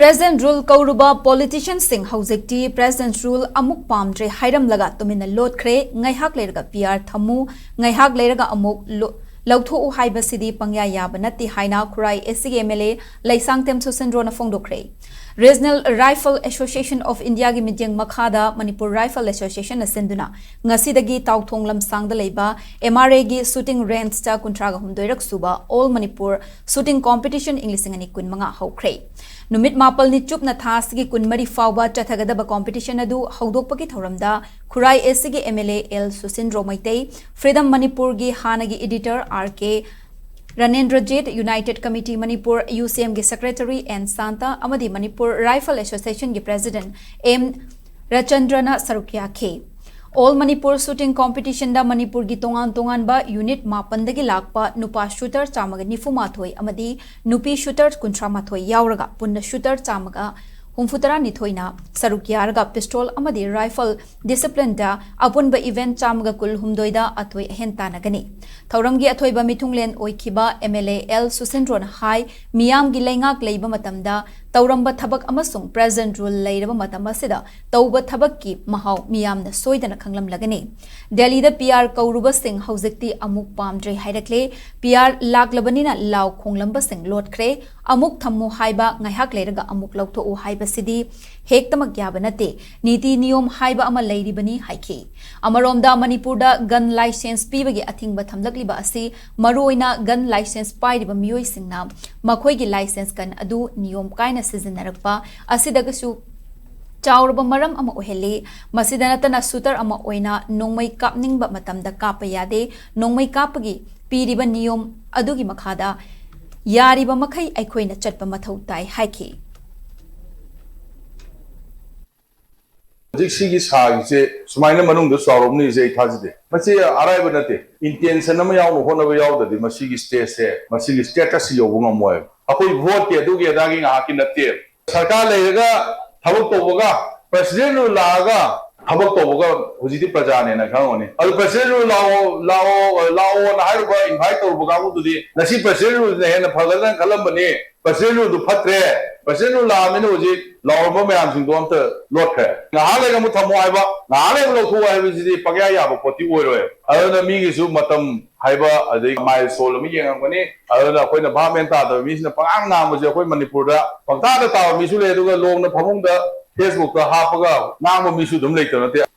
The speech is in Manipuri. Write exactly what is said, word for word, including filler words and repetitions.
President Rule ꯀꯧꯔꯨꯕ ꯄꯣꯂꯤꯇꯤꯁꯤꯌꯟꯁꯤꯡ ꯍꯧꯖꯤꯛꯇꯤ President Rule ꯑꯃꯨꯛ ꯄꯥꯝꯗ꯭ꯔꯦ ꯍꯥꯏꯔꯝꯂꯒ ꯇꯨꯃꯤꯟꯅ ꯂꯣꯠꯈ꯭ꯔꯦ꯫ ꯉꯥꯏꯍꯥꯛ ꯂꯩꯔꯒ ꯄꯤ ꯑꯥꯔ ꯊꯝꯃꯨ, ꯉꯥꯏꯍꯥꯛ ꯂꯩꯔꯒ ꯑꯃꯨꯛ ꯂꯣ-, ꯂꯧꯊꯣꯛꯎ ꯍꯥꯏꯕꯁꯤꯗꯤ ꯄꯪꯌꯥ ꯌꯥꯕ ꯅꯠꯇꯦ ꯍꯥꯏꯅ ꯈꯨꯔꯥꯏ ꯑꯦꯁ ꯁꯤꯒꯤ ꯑꯦꯝ ꯑꯦꯜ ꯑꯦ ꯂꯩꯁꯥꯡꯊꯦꯝ ꯁꯨꯁꯤꯟꯗ꯭ꯔꯣꯅ ꯐꯣꯡꯗꯣꯛꯈ꯭ꯔꯦ꯫ Regional Rifle Association of Indiaꯒꯤ ꯃꯤꯠꯌꯦꯡ ꯃꯈꯥꯗ ꯃꯅꯤꯄꯨꯔ Rifle Associationꯅ ꯁꯤꯟꯗꯨꯅ ꯉꯁꯤꯗꯒꯤ ꯇꯥꯎꯊꯣꯡ ꯂꯝꯁꯥꯡꯗ ꯂꯩꯕ ꯑꯦꯝ ꯑꯥꯔ ꯑꯦꯒꯤ shooting rangeꯇ ꯀꯨꯟꯊ꯭ꯔꯥꯒ ꯍꯨꯝꯗꯣꯏꯔꯛ ꯁꯨꯕ All Manipur Shooting Competition ꯏꯪ ꯂꯤꯁꯤꯡ ꯑꯅꯤ ꯀꯨꯟꯃꯉꯥ ꯍꯧꯈ꯭ꯔꯦ꯫ ꯅꯨꯃꯤꯠ ꯃꯥꯄꯜꯅꯤ ꯆꯨꯞꯅ ꯊꯥ ꯑꯁꯤꯒꯤ ꯀꯨꯟꯃꯔꯤ ꯐꯥꯎꯕ ꯆꯠꯊꯒꯗꯕ competition ꯑꯗꯨ ꯍꯧꯗꯣꯛꯄꯒꯤ ꯊꯧꯔꯝꯗ ꯈꯨꯔꯥꯏ ꯑꯦꯁ ꯁꯤꯒꯤ M L A L Susindro Meitei, Freedom ꯃꯅꯤꯄꯨꯔꯒꯤ ꯍꯥꯟꯅꯒꯤ editor R K Ranendrajit, United Committee Manipur, U C ꯑꯦꯝꯒꯤ secretary ꯑꯦꯟ ꯁꯥꯟꯇ ꯑꯃꯗꯤ ꯃꯅꯤꯄꯨꯔ Rifle Associationꯒꯤ president ꯑꯦꯝ ꯔꯆꯟꯗ꯭ꯔꯅ ꯁꯔꯨꯛ ꯌꯥꯈꯤ꯫ All Manipur Shooting Competitionꯗ ꯃꯅꯤꯄꯨꯔꯒꯤ ꯇꯣꯉꯥꯟ ꯇꯣꯉꯥꯟꯕ unit ꯃꯥꯄꯟꯗꯒꯤ ꯂꯥꯛꯄ ꯅꯨꯄꯥ shooter ꯆꯥꯝꯃꯒ ꯅꯤꯐꯨ ꯃꯥꯊꯣꯏ ꯑꯃꯗꯤ ꯅꯨꯄꯤ shooter ꯀꯨꯟꯊ꯭ꯔꯥ ꯃꯥꯊꯣꯏ ꯌꯥꯎꯔꯒ ꯄꯨꯟꯅ shooter ꯆꯥꯝꯃꯒ ꯍꯨꯝꯐꯨꯇꯔꯥ ꯅꯤꯊꯣꯏꯅ ꯁꯔꯨꯛ ꯌꯥꯔꯒ pistol ꯑꯃꯗꯤ rifle disciplineꯗ ꯑꯄꯨꯟꯕ event ꯆꯥꯝꯃꯒ ꯀꯨꯟꯍꯨꯝꯗꯣꯏꯗ ꯑꯊꯣꯏ ꯑꯍꯦꯟ ꯇꯥꯟꯅꯒꯅꯤ꯫ ꯊꯧꯔꯝꯒꯤ ꯑꯊꯣꯏꯕ ꯃꯤꯊꯨꯡꯂꯦꯟ ꯑꯣꯏꯈꯤꯕ ꯑꯦꯝ ꯑꯦꯜ ꯑꯦ ꯑꯦꯜ ꯁꯨꯁꯤꯟꯗ꯭ꯔꯣꯅ ꯍꯥꯏ, ꯃꯤꯌꯥꯝꯒꯤ ꯂꯩꯉꯥꯛ ꯂꯩꯕ ꯃꯇꯝꯗ ꯇꯧꯔꯝꯕ ꯊꯕꯛ ꯑꯃꯁꯨꯡ President Rule ꯂꯩꯔꯕ ꯃꯇꯝ ꯑꯁꯤꯗ ꯇꯧꯕ ꯊꯕꯛꯀꯤ ꯃꯍꯥꯎ ꯃꯤꯌꯥꯝꯅ ꯁꯣꯏꯗꯅ ꯈꯪꯂꯝꯂꯒꯅꯤ꯫ ꯗꯦꯜꯂꯤꯗ ꯄꯤ ꯑꯥꯔ ꯀꯧꯔꯨꯕꯁꯤꯡ ꯍꯧꯖꯤꯛꯇꯤ ꯑꯃꯨꯛ ꯄꯥꯝꯗ꯭ꯔꯦ ꯍꯥꯏꯔꯛꯂꯦ꯫ ꯄꯤ ꯑꯥꯔ ꯂꯥꯛꯂꯕꯅꯤꯅ ꯂꯥꯎ ꯈꯣꯡꯂꯝꯕꯁꯤꯡ ꯂꯣꯠꯈ꯭ꯔꯦ꯫ ꯑꯃꯨꯛ ꯊꯝꯃꯨ ꯍꯥꯏꯕ, ꯉꯥꯏꯍꯥꯛ ꯂꯩꯔꯒ ꯑꯃꯨꯛ ꯂꯧꯊꯣꯛꯎ ꯍꯥꯏꯕꯁꯤꯗꯤ ꯍꯦꯛꯇꯃꯛ ꯌꯥꯕ ꯅꯠꯇꯦ꯫ ꯅꯤꯇꯤ ꯅꯤꯌꯣꯝ ꯍꯥꯏꯕ ꯑꯃ ꯂꯩꯔꯤꯕꯅꯤ ꯍꯥꯏꯈꯤ꯫ ꯑꯃꯔꯣꯝꯗ ꯃꯅꯤꯄꯨꯔꯗ gun licence ꯄꯤꯕꯒꯤ ꯑꯊꯤꯡꯕ ꯊꯝꯂꯛꯂꯤꯕ ꯑꯁꯤ ꯃꯔꯨꯑꯣꯏꯅ gun licence ꯄꯥꯏꯔꯤꯕ ꯃꯤꯑꯣꯏꯁꯤꯡꯅ ꯃꯈꯣꯏꯒꯤ licence gun ꯑꯗꯨ ꯅꯤꯌꯣꯝ ꯀꯥꯏꯅ ꯁꯤꯖꯤꯟꯅꯔꯛꯄ ꯑꯁꯤꯗꯒꯁꯨ ꯆꯥꯎꯔꯕ ꯃꯔꯝ ꯑꯃ ꯑꯣꯏꯍꯜꯂꯤ꯫ ꯃꯁꯤꯗ ꯅꯠꯇꯅ shooter ꯑꯃ ꯑꯣꯏꯅ ꯅꯣꯡꯃꯩ ꯀꯥꯞꯅꯤꯡꯕ ꯃꯇꯝꯗ ꯀꯥꯞꯄ ꯌꯥꯗꯦ꯫ ꯅꯣꯡꯃꯩ ꯀꯥꯞꯄꯒꯤ ꯄꯤꯔꯤꯕ ꯅꯤꯌꯣꯝ ꯑꯗꯨꯒꯤ ꯃꯈꯥꯗ ꯌꯥꯔꯤꯕ ꯃꯈꯩ ꯑꯩꯈꯣꯏꯅ ꯆꯠꯄ ꯃꯊꯧ ꯇꯥꯏ ꯍꯥꯏꯈꯤ꯫ ꯍꯧꯖꯤꯛ ꯁꯤꯒꯤ ꯁꯥꯒꯤꯁꯦ ꯁꯨꯃꯥꯏꯅ ꯃꯅꯨꯡꯗ ꯆꯥꯎꯔꯝꯅꯤꯁꯦ ꯑꯩ ꯊꯥꯖꯗꯦ꯫ ꯃꯁꯤ ꯑꯔꯥꯏꯕ ꯅꯠꯇꯦ꯫ Intention ꯑꯃ ꯌꯥꯎꯅ ꯍꯣꯠꯅꯕ ꯌꯥꯎꯗ꯭ꯔꯗꯤ ꯃꯁꯤꯒꯤ stageꯁꯦ, ꯃꯁꯤꯒꯤ status ꯁꯤ ꯌꯧꯕ ꯉꯝꯃꯣꯏ꯫ ꯑꯩꯈꯣꯏ voteꯀꯤ ꯑꯗꯨꯒꯤ ꯑꯗꯥꯒꯤ ꯉꯥꯏꯍꯥꯛꯀꯤ ꯅꯠꯇꯦ꯫ ꯁꯔꯀꯥꯔ ꯂꯩꯔꯒ ꯊꯕꯛ ꯇꯧꯕꯒ President Rule ꯂꯥꯛꯑꯒ ꯊꯕꯛ ꯇꯧꯕꯒ ꯍꯧꯖꯤꯛꯇꯤ ꯄ꯭ꯔꯖꯥꯅꯦꯅ ꯈꯪꯉꯝꯒꯅꯤ꯫ ꯑꯗꯨ president rule ꯂꯥꯛꯑꯣ, ꯂꯥꯛꯑꯣ, ꯂꯥꯛꯑꯣꯅ ꯍꯥꯏꯔꯨꯕ, invite ꯇꯧꯔꯨꯕ ꯀꯥꯡꯕꯨꯗꯨꯗꯤ ꯉꯁꯤ president ruleꯅ ꯍꯦꯟꯅ ꯐꯒꯗ꯭ꯔꯅ ꯈꯜꯂꯝꯕꯅꯤ꯫ President ruleꯗꯨ ꯐꯠꯇ꯭ꯔꯦ, president rule ꯂꯥꯛꯑꯕꯅꯤꯅ ꯍꯧꯖꯤꯛ ꯂꯥꯎꯔꯝꯕ ꯃꯌꯥꯝꯁꯤꯡꯗꯣ ꯑꯝꯇ ꯂꯣꯠꯈ꯭ꯔꯦ꯫ ꯉꯥꯏꯍꯥꯛ ꯂꯩꯔꯒ ꯑꯃꯨꯛ ꯊꯝꯃꯣ ꯍꯥꯏꯕ, ꯉꯥꯏꯍꯥꯛ ꯂꯩꯔꯒ ꯂꯧꯊꯣꯛꯑꯣ ꯍꯥꯏꯕꯁꯤꯗꯤ ꯄꯪꯌꯥ ꯌꯥꯕ ꯄꯣꯠꯇꯤ ꯑꯣꯏꯔꯣꯏ꯫ ꯑꯗꯨꯅ ꯃꯤꯒꯤꯁꯨ ꯃꯇꯝ ꯍꯥꯏꯕ, ꯑꯗꯩ milestone ꯑꯃ ꯌꯦꯡꯉꯝꯒꯅꯤ꯫ ꯑꯗꯨꯅ ꯑꯩꯈꯣꯏꯅ ꯚꯥꯞ ꯃꯦꯟ ꯇꯥꯗꯕ ꯃꯤꯁꯤꯅ ꯄꯉꯥꯡ ꯉꯥꯡꯕꯁꯦ ꯑꯩꯈꯣꯏ ꯃꯅꯤꯄꯨꯔꯗ ꯄꯪꯇꯥꯗ ꯇꯥꯕ ꯃꯤꯁꯨ ꯂꯩ, ꯑꯗꯨꯒ ꯂꯣꯡꯅ ꯐꯃꯨꯡꯗ Facebookꯇ ꯍꯥꯞꯄꯒ ꯉꯥꯡꯕ ꯃꯤꯁꯨ ꯑꯗꯨꯝ ꯂꯩꯇꯕ ꯅꯠꯇꯦ꯫